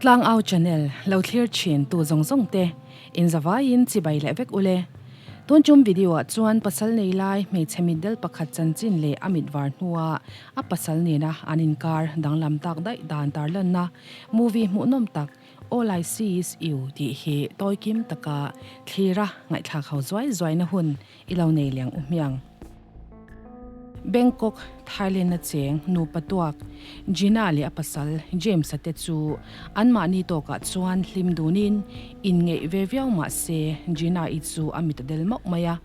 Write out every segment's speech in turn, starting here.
Tlangau channel lo thlir thin tu zawng zawng te in zavaiin chibai leh vek ule. Tun tum video ah chuan pasal nei lai hmeichhe mitdel pakhat chanchin leh a mit var hnua a pasal nena an inkar danglam tak daih dan tarlanna movie hmuhnawm tak All I See Is You tih hi tawikim taka thlira ngaihthlak ho zuai zuaina hun i lo nei leng u hmiang. Bangkok, Thailand-a cheng nupa tuak Gina leh a pasal James-a te chu anmahni tawkah chuan hlim dunin inngeih ve viau mah se Gina-i chu a mit a del mauh mai a.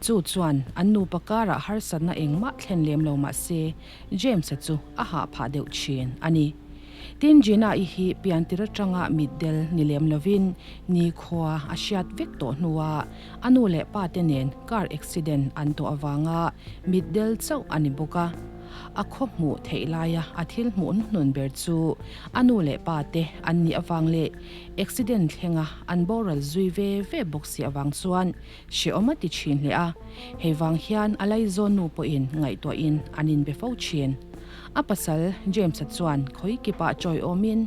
Chu chuan an nupa karah harsatna engmah thlen lem lo mah se James-a chu a hah phah deuh thin a ni. Tin, Gina-i hi piantir atanga mitdel ni lem lovin nikhua a hriat vek tawh hnua a nu leh pa te nen car accident an tawh avanga mitdel chauh a ni bawk a. A khaw hmuh theih laia a thil hmuh hnuhnun ber chu a nu leh pa te an nih avang leh accident thlenga an boral zui ve ve bawk si avang chuan hrehawm a ti thin hle a. Hei vang hian a laizawn nu pawhin ngaihtuahin an inbe fo thin. A pasal James-a chuan khawi kipah chawi awmin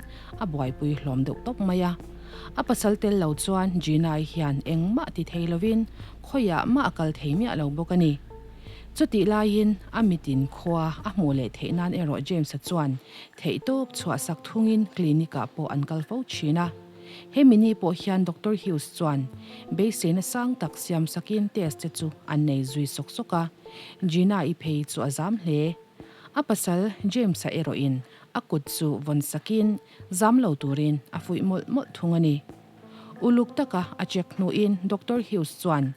a buaipui hlawm deuh tawp mai a. A pasal tel lo chuan Gina-i hian engmah ti thei lovin khawiah mah a kal thei miah lo bawk a ni. Chutih laiin a mitin khua a hmuh leh theih nan erawh James-a chuan theihtawp chhuahsak thungin clinic-ah pawh an kal fo thin a. Hemi ni pawh hian Doctor Hughes chuan beiseina sang tak siamsakin test te chu an nei zui sawk sawk a. Gina-i phei chu a zam hle. A pasal James-a erawhin a kut chu vawn sakin zam lo turin a fuih mawlh mawlh thung a ni. Uluk taka a check hnuin Doctor Hughes chuan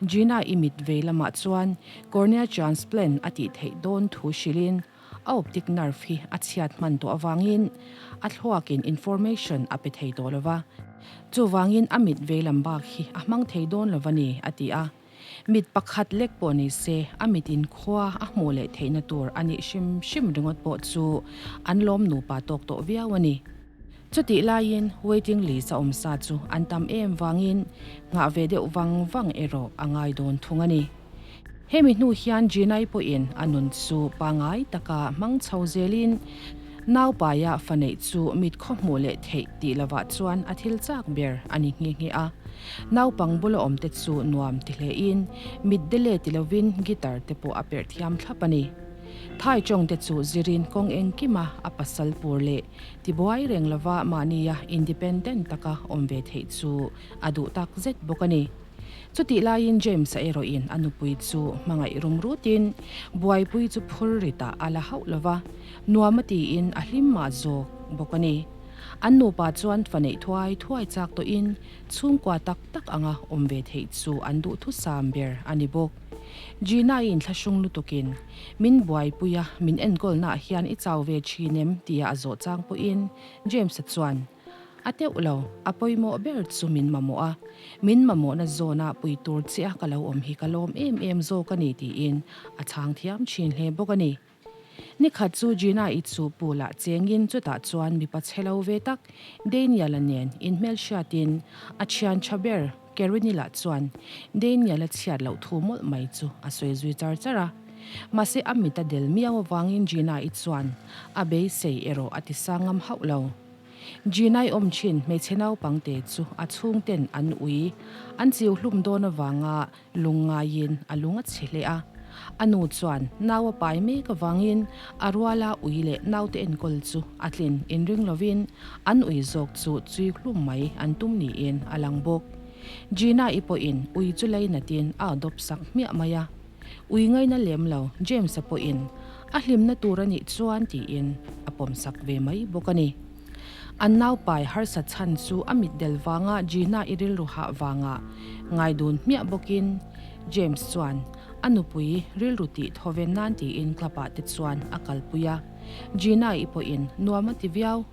Gina-i mit vei lamah chuan cornea transplant a tih theih dawn thu hrilhin a optic nerve hi a chhiat hman tawh avangin a thluakin information a pe thei tawh lo va, chuvangin a mit vei lam bak hi a hmang thei dawn lo va ni, a ti a. Mit pakhat lek pawh ni se, a mit in khua a hmuh leh theihna tur a nih hrim hrim ringawt pawh chu an lawm nupa tawk tawh viau a ni. Chutih laiin waiting list a awm sa chu an tam em vangin nghah ve deuh vang vang erawh a ngai dawn thung a ni. Hemi hnu hian Jinai pawhin a nun chu pangai taka hmang chho zelin naupaia fa neih chu mit khaw hmuh leh theih tih lovah chuan a thil chak ber a ni nghe nghe a. Naupang bula awm te chu nuam ti hlein mit de le ti lovin guitar te pawh a perh thiam thlap a ni. Thai tawng te chu zirin kawng engkima a pasal pur leh tibuai reng lova mahnia independent taka awm ve theih chu a duh tak zet bawk a ni. Chutih laiin James-a erawhin a nupui chu hmangaih rum rutin buaipui chu phur ritah a la hauh lova, nuam a tiin a hlim mah zawk bawk a ni. An nupa chuan fa neih thuai thuai chak tawhin chhungkua tak tak anga awm ve theih chu an duhthusam ber a ni bawk. Gina-i inthlahrung lutukin, Min buaipui a, min enkawlnaah hian i chau ve thin em? tia a zawh chang pawhin James-a chuan, A teuh lo, a pawimawh ber chu min mamawh a, min mamawhna zawna pui tur che a ka lo awm hi ka lawm em em zawk a ni tiin a chhang thiam thin hle bawk a ni. Nikhat chu Gina-i chu pool-ah chengin chutah chuan mipa chhe lo ve tak Daniel-a nen inhmelhriatin a thian tha ber Kerini lah chuan Daniel-a chhiat loh thu mawlh mai chu a sawi zui char char a. Mahse a mit a del miau avangin Gina-i chuan a beisei erawh a ti sang ngam hauh lo. Gina-i awm thin hmeichhe naupangte chu a chhungten an ui an chiu hlum dawn avanga Lung ngaiin a lung a chhe hle a. A nu chuan nau a pai mek avangin a ruala ui leh naute enkawl chu a tlin inring lovin an ui zawk chu chui hlum mai an tum niin a lang bawk. Gina-i pawhin ui chu leinatin a adopt sak hmiah mai a. Ui ngaina lem lo James-a pawhin a hlimna tur a nih chuan tiin a pawmsak ve mai bawk a ni. An naupai harsa chhan chu a mitdel vanga Gina i rilru hah vanga ngai dun hmiah bawkin James chuan a nupui rilru tih thawven nan tiin club ah te chuan a kalpui a. Gina i pawhin nuam a ti viau.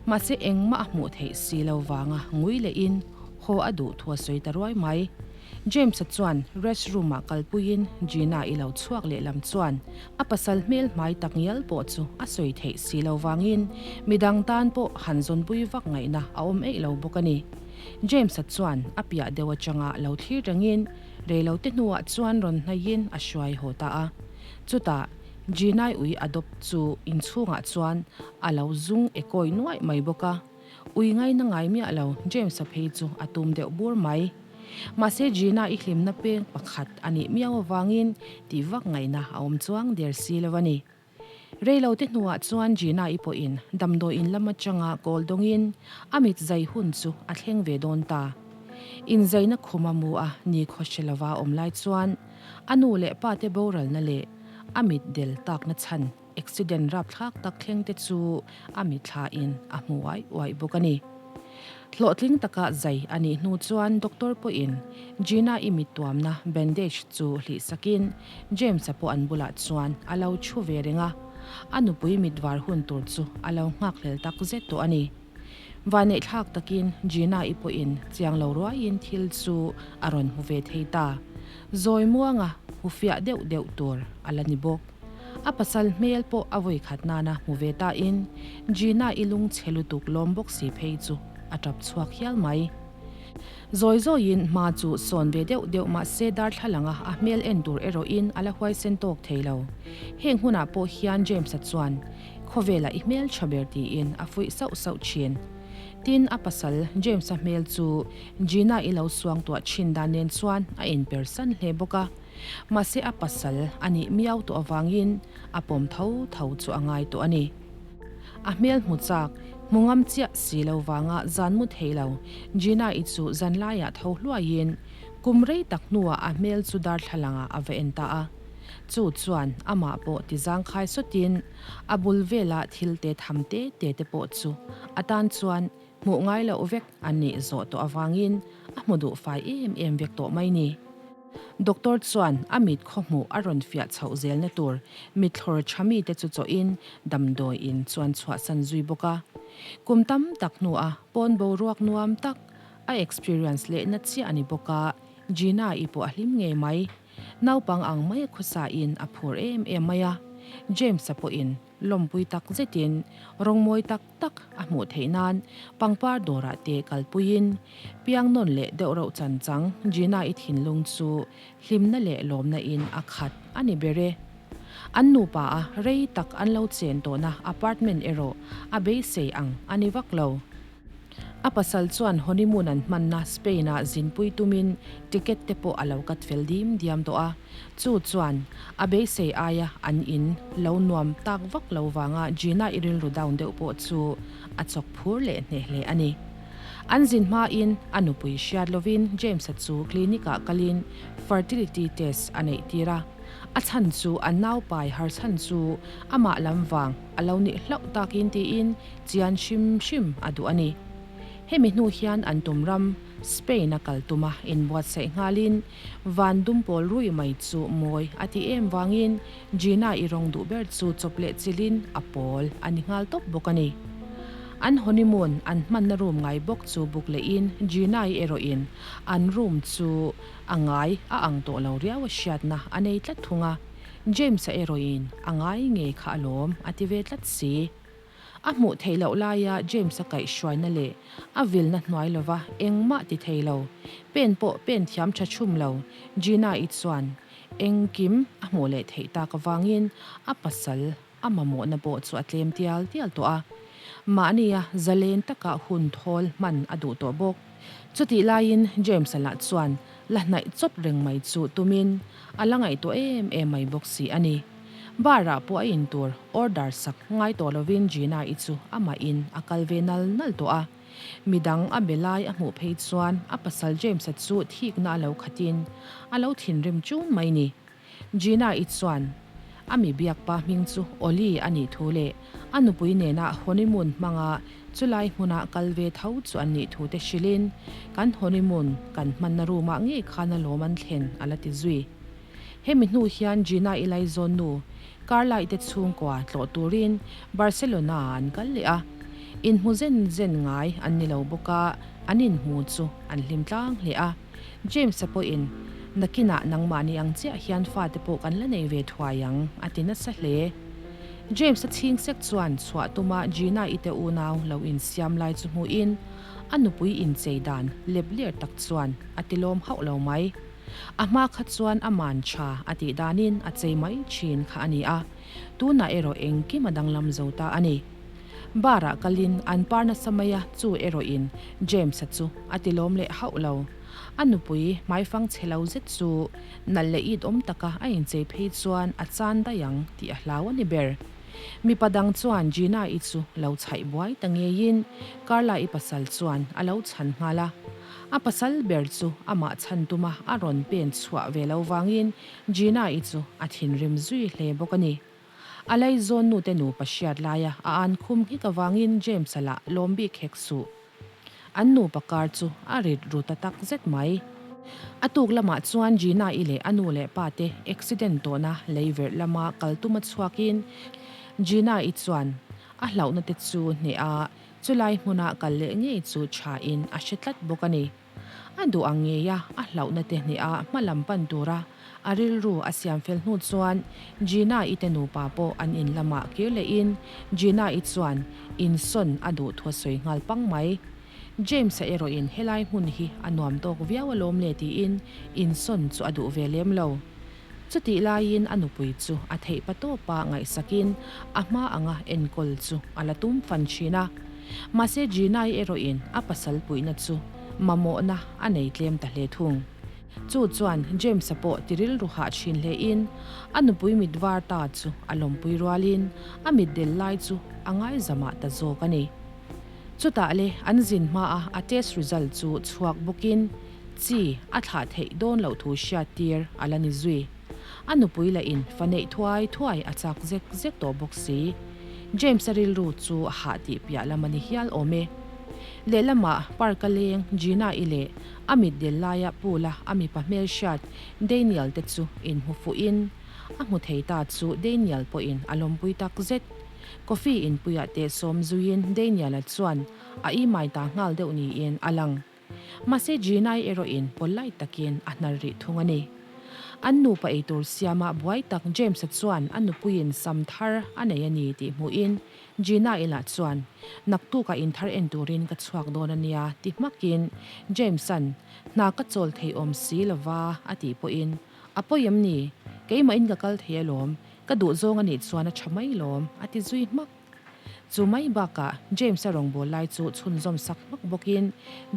Mahse engmah a hmuh theih si lo vanga ngui lehin haw a duh thu a sawi ta ruai mai. James-a chuan rest room-ah kalpuiin Gina i lo chhuak leh lam chuan a pasal hmel hmai tak ngial pawh chu a sawi theih si lo vangin midang tan pawh han zawnpui vak ngaihna a awm eih lo bawk a ni. James-a chuan a piah deuh atanga lo thlir rengin reilote hnuah chuan rawn hnaihin a hruai haw ta a. Chutah Gina-i ui adopt chu inchhungah chuan a lo zung e kawi nuaih mai bawk a. Ui ngaina ngai miah lo, James-a phei chu a tum deuh bur mai. Mahse Gina i hlimna peng pakhat a nih miau avangin tih vak ngaihna a awm chuang der si lo a ni. Rei lo te hnuah chuan Gina i pawhin damdawiin lam atanga kawl dawngin a mit zai hun chu a thleng ve dawn ta. Inzaina khum a mu a ni khaw hre lova awm lai chuan a nu leh pa te boralna leh a mit del takna chhan accident rapthlak tak thleng te chu a mitthla in a hmu uaih uaih bawk a ni. Hlawhtling taka zai a nih hnu chuan doctor pawhin Gina i mit tuamna bandage chu hlih sakin James-a pawh an bulah chuan a lo thu ve reng a, a nupui mit var hun tur chu a lo nghakhlel tak zet tawh a ni. Vaneihthlak takin Gina-i pawhin chiang lo ruaiin thil chu a rawn hmu ve thei ta. Zawi muanga hmu fiah deuh deuh tur a la ni bawk. A pasal hmel pawh a vawi khat nana hmu ve tain Gina-i lungchhe lutuk lawm bawk si phei chu a tap chhuak hial mai. Zawi zawiin hma chu sawn ve deuh deuh mah se darthlalanga a hmel en tur erawhin a la huaisen tawk thei lo. Heng hunah pawh hian James-a chuan khawvelah i hmel tha ber tiin a fuih sauh sauh thin. Tin, a pasal James-a hmel chu Gina-i lo suangtuah thin dan nen chuan a inpersan hle bawk a. Mahse a pasal a nih miau tawh avangin a pawm tho tho chu a ngai tawh a ni. A hmel hmu chak, hmu ngam chiah si lo vanga zan mu thei lo, Gina-i chu zan laiah tho hluaiin kum rei tak hnuah a hmel chu darthlalangah a va en ta a. Chu chuan amah pawh ti zangkhai sawtin a bul vela thil te tham te te te pawh chu a tan chuan hmuh ngai loh vek an nih zawh tawh avangin a hmu duh fai em em vek tawh mai ni. Doctor chuan a mit khawhmuh a rawn fiah chhoh zelna tur mithlawr tha mite chu chawhin damdawi in chuan chhuahsan zui bawk a. Kum tam tak hnua pawn boruak nuam tak a experience lehna chiah a ni bawk a, Gina-i pawh a hlim ngei mai. Naupang ang mai a khawsain a phur em em mai a, James-a pawhin lawmpui tak zetin rawng mawi tak tak a hmuh theih nan pangpar dawrah te kalpuiin piang nawn leh deuh reuh chan chang Gina-i thinlung chu hlimna leh lawmna in a khat a ni ber e. An nupa a rei tak an lo chen tawhna apartment erawh a beisei ang a ni vak lo. A pasal chuan honeymoon an hmanna Spain-ah zinpui tumin ticket te pawh a lo cut fel dim diam tawh a. Chu chuan a beisei aia an in lo nuam tak vak lo vanga Gina i rilru down deuh pawh chu a chawk phur leh hneh hle a ni. An zin hmain a nupui hriat lovin James-a chu clinic-ah kalin fertility test a neih tir a. A chhan chu an naupai har chhan chu amah lam vang a lo nih hlauh takin tiin Chian hrim hrim a duh a ni. Hemi hnu hian an tum ram, Spain a kal tum a inbuatsaih nghalin van dumpawl rui mai chu mawi a ti em vangin Gina i rawng duh ber chu chawp leh chilhin a pawl a ni nghal tawp bawk a ni. An honeymoon an hmanna room ngai bawk chu book lehin Gina i erawhin an room chu a ngai a ang tawh lo riau a hriatna a nei tlat thung a, James-a erawhin a ngai ngei kha alawm a ti ve tlat si. A hmuh theih loh laia James-a kaihhruaina leh a vilna hnuai lova engmah ti thei lo, pen pawh pen thiam tha chhum lo Gina-i chuan engkim a hmuh leh theih tak avangin a pasal a mamawhna pawh chu a tlem tial tial tawh a. Mahnia zalen taka hun thawl hman a duh tawh bawk. Chutih laiin James-a lah chuan la hnaih chawp reng mai chu tumin a la ngaihtuah em em mai bawk si a ni. Bar ah pawh a in tur order sak ngai tawh lovin Gina i chu amah in a kal ve nal nal tawh a. Midang a be lai a hmuh phei chuan a pasal James a chu thikna a lo khat in a lo thinrim chun mai ni. Gina i chuan a mi biak pa hming chu Oli a nih thu leh a nupui nena honeymoon hmanga chulai hmuna kal ve tho chu an nih thu te hrilh in kan honeymoon kan hmanna room ah ngei khan a lawm an thlen a la ti zui. Hemi hnu hian Gina i laizawn nu Carla i te chhungkua tlawh turin Barcelona ah an kal leh a. Inhmu zen zen ngai an ni lo bawk a, an inhmu chu an hlim tlang hle a. James-a pawhin, Nakinah nangmahni ang chiah hian fate pawh kan la nei ve thuai ang, a ti nasa hle. James-a chhing sek chuan chhuah tuma Gina i te unau lo insiam lai chu hmuhin a nupui inchei dan lep ler tak chuan a ti lawm hauh lo mai. A hma kha chuan a man tha a tih danin a chei mai thin kha a ni a, tunah erawh engkim a danglam zo ta a ni. Bar ah kalin an par nasa mai a, chu erawhin James-a chu a ti lawm leh hauh lo. A nupui hmaifang chhe lo zet chu nalh leh it awm taka a inchei phei chuan a chan daih ang tih a hlau a ni ber. Mipa dang chuan Gina-i chu lo chhaih buai ta ngeiin Carla-i pasal chuan a lo chhan nghal a. A pasal ber chu amah chhan tuma a rawn pen chhuah ve lo vangin Gina-i chu a thinrim zui hle bawk a ni. A laizawn nute nupa hriat laia a an khum nghik avangin James-a lah lawm bik hek suh. An nupa kar chu a rit ru ta tak zet mai. A tuk lamah chuan Gina-i leh a nu leh pa te accident tawhna lei verh lama kal tuma chhuakin Gina-i chuan a hlauhna te chu hneh a, chulai hmuna kal leh ngei chu thain a hre tlat bawk a ni. A duh ang ngei a, a hlauhna te hneh a hma lam pan tura a rilru a siam fel hnu chuan Gina-i te nupa pawh an in lamah kir lehin Gina-i chuan insawn a duh thu a sawi nghal pang mai. James-a erawhin helai hmun hi a nuam tawk viau alawm le tiin insawn chu a duh ve lem lo. Chutih laiin a nupui chu a theih pa tawpa ngaihsakin a hma anga enkawl chu a la tum fan thin a. Mahse Gina-i erawhin a pasal puihna chu mamawhna a nei tlem ta hle thung. Chu chuan James-a pawh ti rilru hah thin hlein a nupui mit var ta chu a lawmpui rualin a mitdel lai chu a ngaizamah ta zawk a ni. Chutah le an zin hmaa a test result chu chhuak bawkin chi a thlah theih dawn loh thu hriattir a la ni zui. A nupui lahin fa neih thuai thuai a chak zek zek tawh bawk si. James-a rilru chu a hah tih piah lam a ni hial awm e. Lehlamah park-a leng Gina-i leh a mitdel laia pool-a a mipa hmelhriat Daniel te chu inhmu fuhin a hmu thei ta chu Daniel pawhin a lawmpui tak zet. Coffee inpuiah teh sawm zuiin Daniel-a chuan a imai ta nghal deuh niin a lang. Mahse Gina-i erawhin polite takin a hnar rih thung a ni. An nupa eitur siama buai tak James-a chuan a nupuiin sam thar a nei a ni tih hmuhin Gina-i lah chuan naktukah in thar en turin ka chhuak dawn a nia ti hmakin James-a'n hna ka chawl thei awm si lova a tih pawhin a pawi em ni? Keimahin ka kal thei alawm, ka duhzawng a nih chuan a tha mai lawm a ti zui hmak. Chu mai bakah James-a rawngbâwl lai chu chhunzawm sak hmak bawkin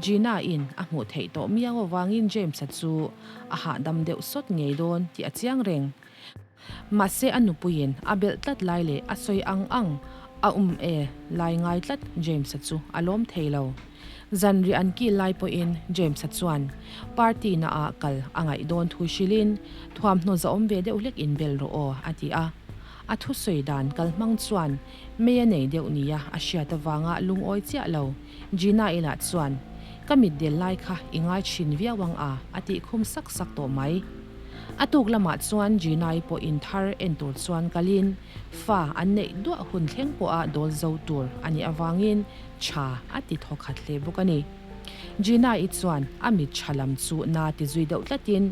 Gina-in a hmuh theih tawh miau avangin James-a chu a hahdam deuh sawt ngei dawn tih a chiang reng. Mahse a nupuiin a belh tlat lai leh a sawi ang ang a um e lai ngai tlat James-a chu a lawm thei lo. Zanriah an kil lai pawhin James-a chuan party naah kal a ngaih dawn thu hrilhin thuamhnaw zahawm ve deuh hlek inbel rawh aw a ti a. A thusawi dan kalhmang chuan mei a nei deuh nia a hriat avanga lungawi chiah lo. Gina-i lah chuan, Ka mitdel lai kha i ngai thin viau ang a, a tih khum sak sak tawh mai. A tuk lamah chuan Gina-i pawh in thar en tur chuan kalin fa an neih duah hun thleng pawha dawl zo tur a nih avangin tha a ti thawkhat hle bawk a ni. Gina-i chuan a mit tha lam chu na ti zui deuh tlatin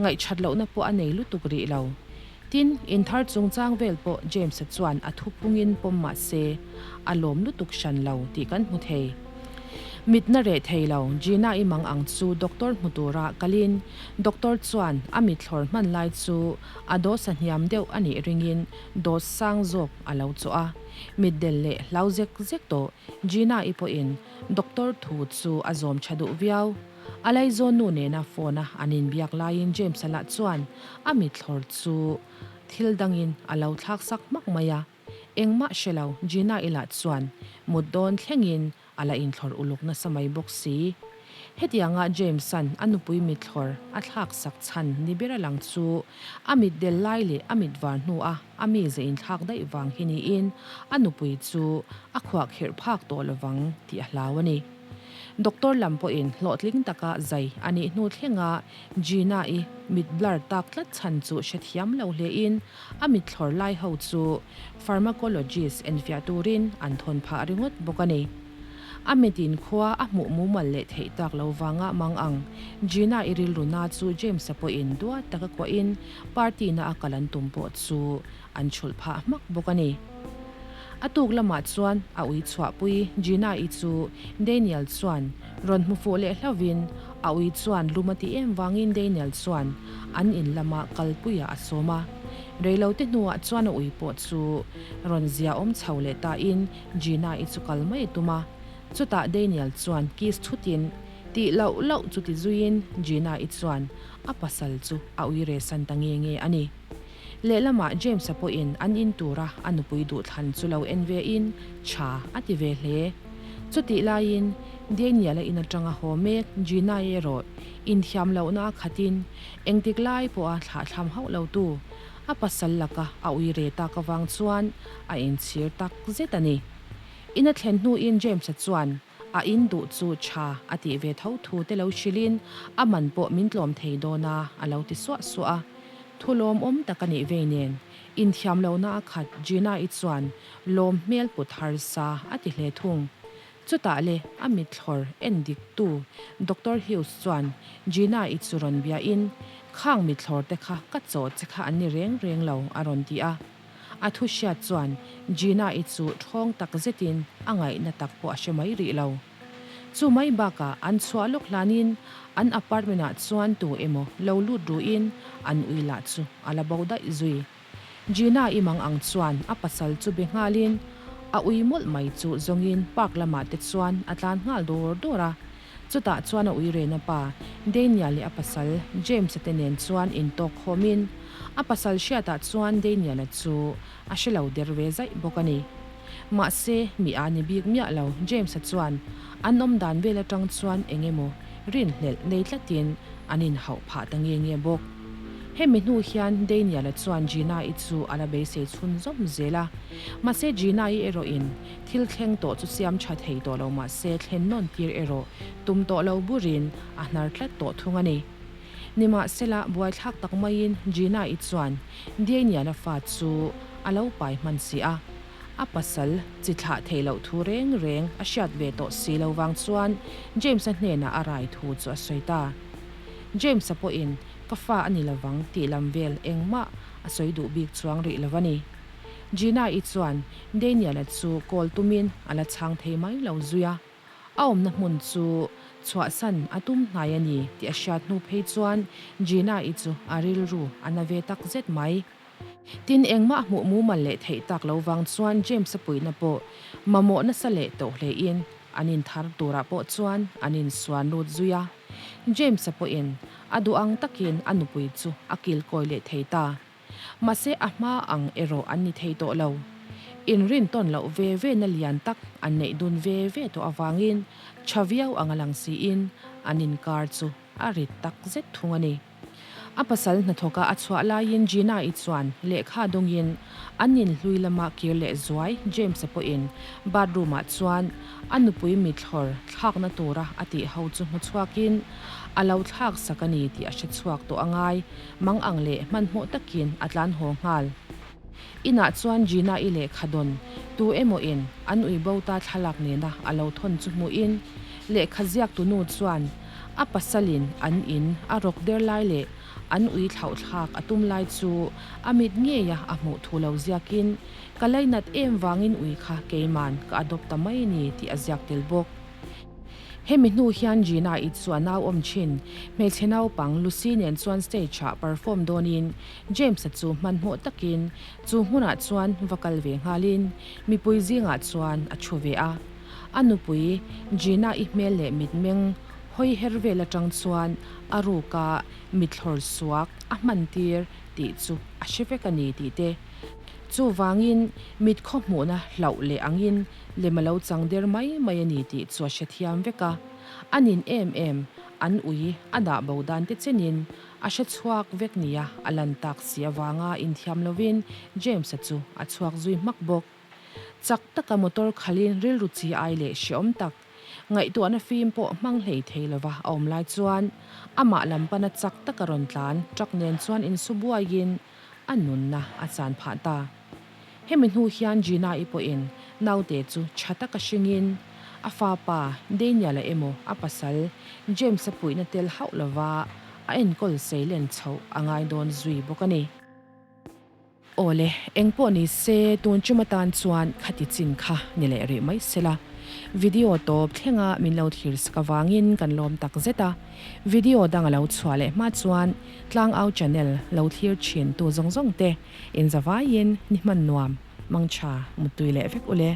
ngaihṭhat lohna pawh a nei lutuk rih lo. Tin, inthar chungchang vel pawh James-a chuan a thupungin pawm mah se, a lawm lutuk hran lo tih kan hmu thei. Mitna reh thei lo, Gina-i mang ang chu doctor hmu tura kalin doctor chuan a mithlawr hman lai chu a dose a hniam deuh a nih ringin dose sang zawk a lo chawh a. Mitdel leh hlau zek zek tawh Gina-i pawhin doctor thu chu a zawm tha duh viau. A laizawn nu nena phone a an inbiak laiin James-a lah chuan a mithlawr chu thil dangin a lo thlak sak hmak mai a. Engmah hre lo Gina-i lah chuan mut dawn thlengin a la inthlawr uluk nasa mai bawk si. Hetianga James-a'n a nupui mithlawr a thlak sak chhan ni ber a lang chu a mitdel lai leh a mit var hnua a mize inthlak daih vang hi niin a nupui chu a khuahkhirh phak tawh lovang tih a hlau a ni. Doctor lam pawhin hlawhtling taka zai a nih hnu thlenga Gina-i mit blur tak tlat chhan chu hrethiam lo hlein a mitthlawr lai ho chu pharmacologist enfiah turin an thawn phah ringawt bawk a ni. A mitin khua a hmuh mumal leh theih tak lo vanga mang ang Gina-i rilru na chu James-a pawhin duat taka kuahin party na a kal an tum pawh chu an chhulh phah hmak bawk a ni. A tuk lamah chuan a ui chhuahpui Gina-i chu Daniel chuan rawn hmu fuh leh hlauvin a ui chuan lum a ti em vangin Daniel chuan an in lama kalpuiah a sawm a. Reilote hnuah chuan a ui pawh chu rawn ziaawm chho leh tain Gina-i chu kal mai a tum a. Chutah Daniel chuan kiss thutin tih loh loh chu ti zuiin Gina-i chuan a pasal chu a ui resan ta nge nge a ni. Lehlamah James-a pawhin an in tura a nupui duhthlan chu lo en vein tha a ti ve hle. Chutih laiin Daniel-a in atanga haw mek Gina-i erawh inthiam lohna a khatin engtik lai pawha thlahthlam hauh lo tu a pasal laka a ui re tak avang chuan a inchhir tak zet a ni. In a thlen hnuin James-a chuan A in duh chu tha a tih ve tho thu te lo hrilhin a man pawh min tlawm thei dawn a, a lo ti suah suah a. Thu lawmawm tak a nih vei nen, inthiam lohna a khat Gina-i chuan lawm hmel put harsa a ti hle thung. Chutah le a mithlawr en dik tu Doctor Hughes chuan Gina-i chu rawn biain, Khang mithlawr te kha ka chaw che kha an ni reng reng lo, a rawn ti a. A thu hriat chuan Gina-i chu ṭhawng tak zetin a ngaihna tak pawh a hre mai rih lo. Chu mai bakah an chhuah lawk hlanin an apartment-ah chuan tu emaw lo lut ruin an ui lah chu a la bo daih zui. Gina-i mang ang chuan a pasal chu be nghalin a ui mawlh mai chu zawngin park lamah te chuan a tlan nghal dawr dawr a. Chutah chuan a ui rena pa, Daniel leh a pasal, James-a te nen chuan intawk khawmin, a pasal hriatah chuan Daniel-a chu a hre lo der ve zaih bawk a ni. Mahse, mi a ni bik miah lo, James-a chuan an awm dan vel atang chuan eng emaw rinhlelh nei tlatin an inhauh phah ta nge nge bawk. Hemi hnu hian Daniel-a chuan Gina-i chu a la beisei chhunzawm zel a, mahse Gina-i erawhin Thil thleng tawh chu siam tha thei tawh lo mah se thlen nawn tir erawh tum tawh lo burin a hnar tlat tawh thung a ni. Nimahsela, buaithlak tak maiin Gina-i chuan Daniel-a fa chu a lo pai hman si a, a pasal chi thlah theih loh thu reng reng a hriat ve tawh si lo vang chuan James-a hnenah a rai thu chu a sawi ta. James-a pawhin ka fa a ni lovang tih lam vel engmah a sawi duh bik chuang rih lo a ni. Gina-i chuan Daniel-a chu call tumin a la chhang thei mai lo zui a, a awmna hmun chu chhuahsan a tum hnai a ni tih a hriat hnu phei chuan Gina-i chu a rilru a na ve tak zet mai. Tin, engmah hmuh mumal leh theih tak lo vang chuan James-a puihna pawh mamawh nasa leh tawh hlein an inthar turah pawh chuan an insuan lut zui a. James-a pawhin a duh ang takin a nupui chu a kilkawi leh thei ta. Mahse a hma ang erawh an ni thei tawh lo. Inrintawn loh ve ve na lian tak an neih dun ve ve tawh avangin tha viau ang a lang siin an inkar chu a rit tak zet thung a ni. A pasal hnathawka a chhuah laiin Gina-i chuan lehkha dawngin an inhlui lama kir leh zuai James-a pawhin bathroom-ah chuan a nupui mithlawr thlakna tura a tih ho chu hmu chhuakin a lo thlak sak a ni tih a hre chhuak tawh a ngai. Mang ang leh hmanhmawh takin a tlan haw nghal. Inah chuan Gina-i lehkha dawn tu emaw in an ui bo ta thlalak nena a lo thawn chu hmuhin lehkha ziak tu nu chuan a pasalin an in a rawk der lai leh an ui thlauh thlak a tum lai chu a mit ngeia a hmuh thu lo ziakin ka lainat em vangin ui kha keiman ka adopt ta mai ni tih a ziak tel bawk. Hemi hnu hian Gina-i chu a nau awm thin. Hmeichhe naupang Lucy nen chuan stage-ah perform dawnin James-a chu hmanhmawh takin chu hmunah chuan va kal ve nghalin mipui zingah chuan a thu ve a. A nupui Gina-i hmel leh mitmeng hawi her vel atang chuan a ruka mithlawr suak a hman tir tih chu a hre vek a ni tih te chuvangin mit khaw hmuhna hlauh leh angin Lem a lo chang der mai mai a ni tih chu a hrethiam vek a, a nin em em, an ui a dah bo dan te chenin a hre chhuak vek nia a lan tak si avanga inthiam lovin James-a chu a chhuak zui hmak bawk. Chak taka motor khalin rilru chi ai leh hreawm tak, ngaihtuahna fim pawh hmang hlei thei lova a awm lai chuan amah lam pana chak taka rawn tlan truck nen chuan insu buaiin a nunna a chan phah ta. Hemi hnu hian Gina-i pawhin naute chu tha taka hringin a fapa Daniel-a emaw a pasal James-a puihna tel hauh lova a enkawl seilen chhoh a ngai dawn zui bawk a ni. Awle, engpawh ni se tun tum atan chuan khati chin kha ni leh rih mai sela. Video tawp thlenga min lo thlir sak avangin kan lawm tak zet a. Video dang a lo chhuah leh hma chuan Tlangau channel lo thlir thin tu zawng zawng te inzavaiin ni hman nuam, mangtha, muttui leh vek ule.